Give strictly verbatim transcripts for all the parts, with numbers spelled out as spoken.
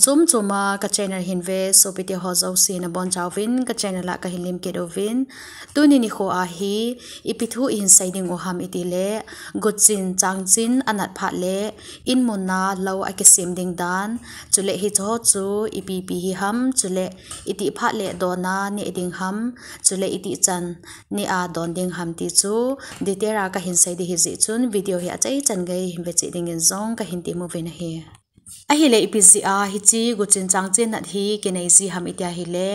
Chom chom a ka channel hin ve sopite ho jouse nabonchauvin ka channel a kahin lemkit uvin. Tuni nikho a hi ipi thu ihin sei ding u ham itile, guchin changchin anat phat le in mun a lou akisem ding dan, chule hicheho chu ipi ipi hi ham, chule itih phat le don a neh ding ham, chule itih chan neh a don ding ham ti chu detail a kahin sei ding hijeh chun video hi achaichan gei hin vecheh dingin jong kahin temuvin ahi. Ahile ipi jeh a hiche guchin changchin nat hi kinei ji ham iti ahile,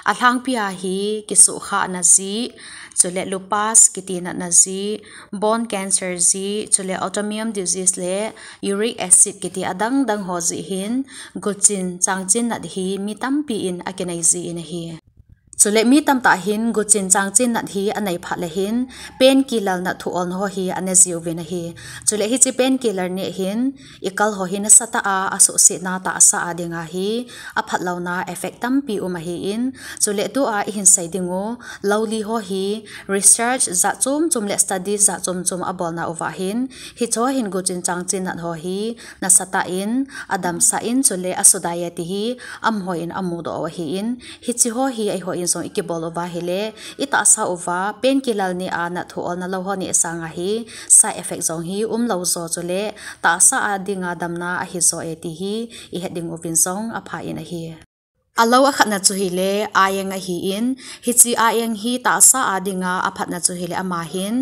alhangpi a hi kisuhkhahna jeh, chule lupus kiti natna jeh, bone cancer jeh, chule autoimmune disease le uric acid kiti adang dang ho jeh hin guchin changchin nat hi mi tampi in akinei ji in ahi. Chule mi tamtah hin guchin changchin nat hi anei phat le hin painkiller nat thu olna ho hi ane jiuvin ahi. Chule hiche painkiller neh hin ikal ho hi nasatah a asuhsetna tahsa a dinga hi aphatlouna effect tampi um ahin, chule tua ihin sei ding u lou li ho hi research jat chom chom le studies jat chom chom abolna uva hin hicheho hin guchin changchin nat ho hi nasatah in adamsah in chule asudai e ti hi amaho in amudoh u ahin, hicheho hi eihon jong ikibol uva ahile itahsa uva painkiller neh a nat thu olna lou ho neh sanga hi side effect jong hi umlou jo chule tahsa a dinga damna ahi jo e ti hi ihet ding uvin jong apha in ahi. Alou akhatna chu hile iron ahin, hiche iron hi tahsa a dinga aphatna chu hile ama hin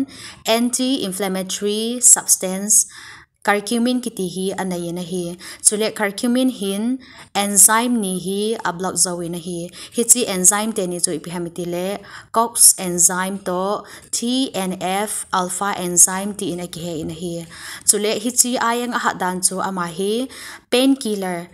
anti-inflammatory substance curcumin kiti hi anei in ahi. Chule curcumin hin enzyme ni hi ablock jouvin ahi. Hiche enzyme teni chu ipi ham itile COX enzyme toh TNF alpha enzyme tin akihe in ahi. Chule hiche iron ahat dan chu ama hi painkiller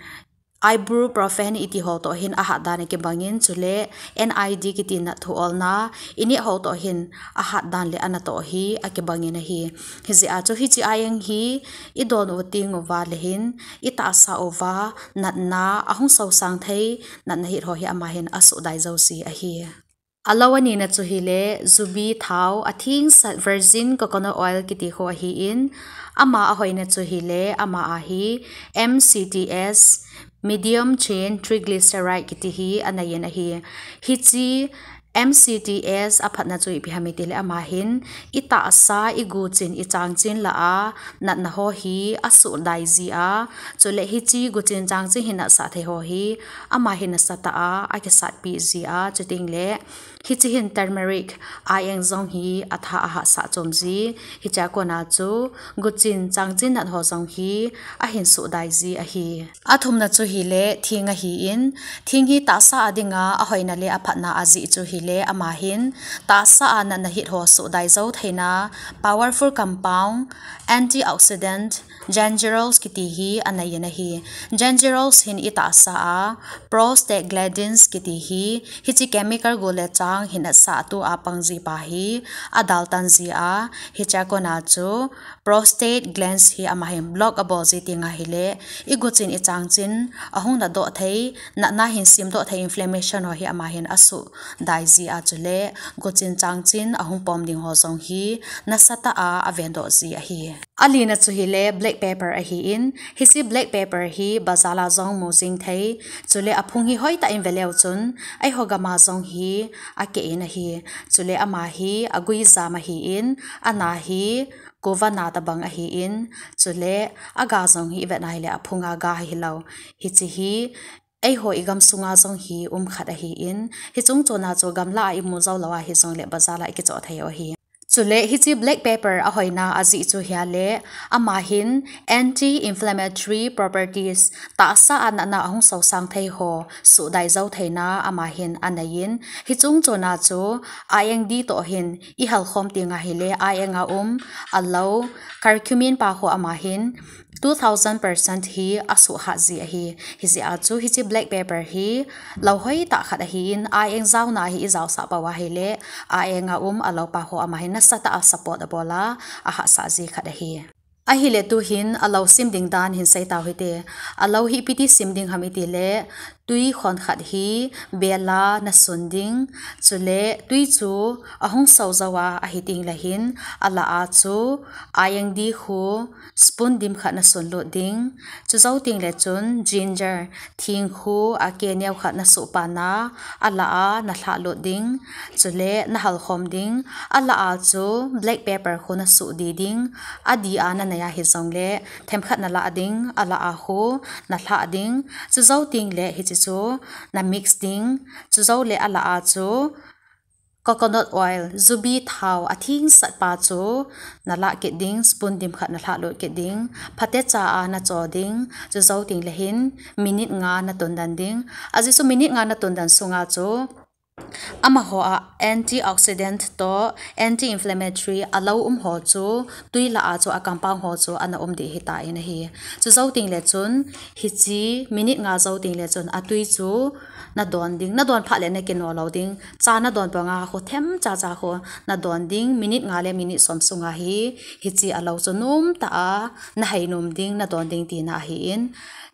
ibuprofen iti ho toh hin ahat dan akibangin, chule NID kiti nat thu olna ineh ho toh hin ahat dan le anatoh hi akibangin ahi. Hijeh a chu hiche iron hi idon u teng uva le hin itahsa uva natna ahung sosang thei natna hit ho hi ama hin asuhdai jouse ahi. Alou anina chu hile jubi thao, athengsel virgin coconut oil kiti ho ahin, ama ahoina chu hile ama a hi MCTs, medium chain triglyceride kiti hi anei in ahi. Hiche MCTs aphatna chu ipi ham itile ama hin itahsa, iguchin, ichangchin lah a natna ho hi asuhdai ji a, chule hiche guchin changchin hi natsah thei ho hi ama hin nasatah a akisatpi ji a, chutengle hiche hin turmeric iron jong hi atha ahatsah chom ji, hichea kona chu guchin changchin nat ho jong hi ahin suhdai ji ahi. Athumna chu hile theng ahin, theng hi tahsa a dinga ahoina le aphatna ajeh chu hile ama hin tahsa a natna hit ho suhdai jou theina powerful compound, antioxidant, gingerols kiti hi anei in ahi. Gingerols hin itahsa a prostaglandins kiti hi, hiche chemical gu le chang hi natsah tua pang ji pa hi adaltan ji a, hichea kona chu prostate glands hi ama hin block abol ji teng ahile iguchin ichangchin ahung natdoh thei, natna hin semdoh thei inflammation ho hi ama hin asuhdai ji a, chule guchin changchin ahung pom ding ho jong hi nasatah a avendoh ji ahi. Alina chu hile black pepper ahin, hiche black pepper hi bazar a jong mu jing thei, chule aphung hi hoitah in veleu chun eiho gam a jong hi akeh in ahi. Chule ama hi agui jam ahin, ana hi kuva na tobang ahin, chule aga jong hi ivet na hile aphung a ga hilou, hiche hi eiho igam sunga jong hi um khat ahin, hiche chungchon a chu gamla a imu jou lou ahijongle bazar a ikichoh thei u ahi. Chule hiche black pepper ahoina ajeh chu hile ama hin anti-inflammatory properties, tahsa a natna ahung sosang thei ho suhdai jou theina ama hin anei in, hiche chungchon a chu iron detox hin ihelkhom teng ahile iron a um alou curcumin pa ho ama hin two thousand percent hi asuhhat ji ahi. Hijeh a chu hiche black pepper hi lou hoitah khat ahin, iron jaona hi ijaosah pou ahile iron a um alou pa ho ama hin nasatah a support abol a, ahatsah ji khat ahi. Ahile tuhin alou sim ding dan hin sei tau hite. Alou hi ipi ti sim ding ham itile tui khon khat hi bel a na sun ding. Chule tui chu ahung so jou a ahi teng le hin, alah a chu ayang di khu spoon dim khat na sun lut ding. Chu jou teng le chun ginger, thing khu a ke neo khat na suh pan a, alah a na lhah lut ding. Chule na hal khom ding. Alah a chu black pepper khu na suh di ding. Adi a na nei a hi jong le, them khat na lah ding, alah a khu na lhah ding. Chu jou teng le hichi chu na mix ding. Chu jou le alah a chu coconut oil, jubi thao athing sat pa chu na lah kit ding, spoon dim khat na lhah lut kit ding. Phatecha a na cho ding. Chu jou teng le hin minute nga na tun den ding. Ajeh chu minute nga na tun den sunga chu amaho a antioxidant toh anti-inflammatory alou um ho chu tui lah a chu a compound ho chu ana um ding ahi tai ahi. Chu jou teng le chun hichi minute nga jou teng le chun atui chu na don ding, na don phat le na kino lou ding. Cha na don panga khu them cha cha khu na don ding, minute nga le minute som sunga hi, hichi alou chu nom tah a na hai nom ding, na don ding tina ahi in.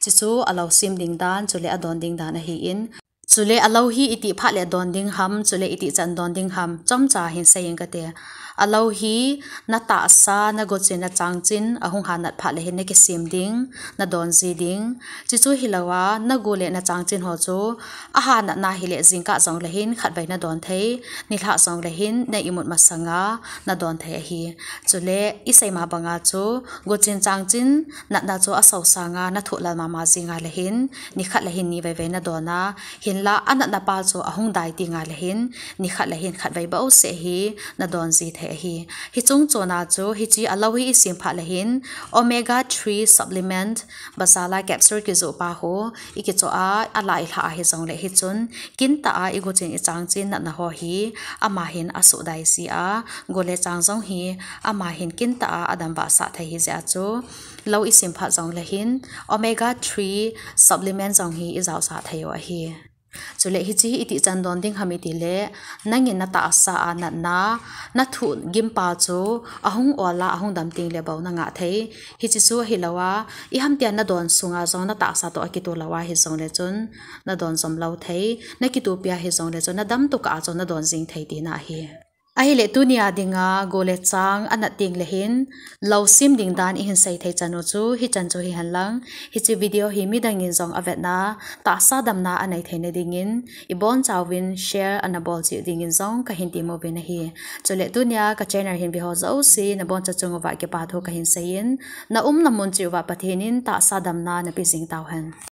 Chi chu alou sim ding dan, chule adon ding dan ahi in. Chule alou hi itih phat le don ding ham, chule itih chan don ding ham, chomcha hin sei inge kate. Alou hi na tahsa, na guchin, na changchin ahung hanat phat le hin na kisim ding, na don ji ding. Chi chu hilou a, na gu le na changchin ho chu ahanat na hile jingkah jong le hin khatvei na don thei, nilhah jong le hin na imut masanga na don thei ahi. Chule isei ma banga chu guchin changchin natna chu aso sanga na thoh lal mama jinga le hin, nikhat le hin nivei vei na don a, hinla anatna pa chu ahung dai tenga le hin, nikhat le hin khatvei bouseh hi na don ji thei ahi. Hiche chungchon a chu hichi alou hi isim phat le hin, omega three supplement, bazar a capsule kijoh pa ho ikichoh a, alah ilhah ahi jong le hichun, kintah a iguchin ichangchin natna ho hi ama hin asuhdai ji a, gu le chang jong hi ama hin kintah a adamvah sah thei ahi jeh a chu, lou isim phat jong le hin omega three supplement jong hi ijaosah thei u ahi. Chule hichi hi itih chan don ding ham iti le, nangin na tahsa a natna, na thoh gim pa chu ahung ol a, ahung dam teng le bou na ngah thei. Hichi chu ahilou a, iham tia na don sunga jong na tahsa toh akitoh lou ahi jong le chun, na don jom lou thei, na kitoh pi ahi jong le chun, na dam tokah a chun na don jing thei tina ahi. Ahile tunia dinga gu le chang anat teng le hin, lou sim ding dan ihin sei thei chan u chu hichan chu hihen lang, hichi video hi midang in jong avetna, tahsa damna anei theina dingin, ibonchauvin share ana bol cheh dingin jong kahin tem uvin ahi. Chule tunia ka channel hin ve ho jouse naboncha chung uva kipa thu kahin sei in, na umna mun cheh uva Pathen in tahsa damna napeh jing tauhen.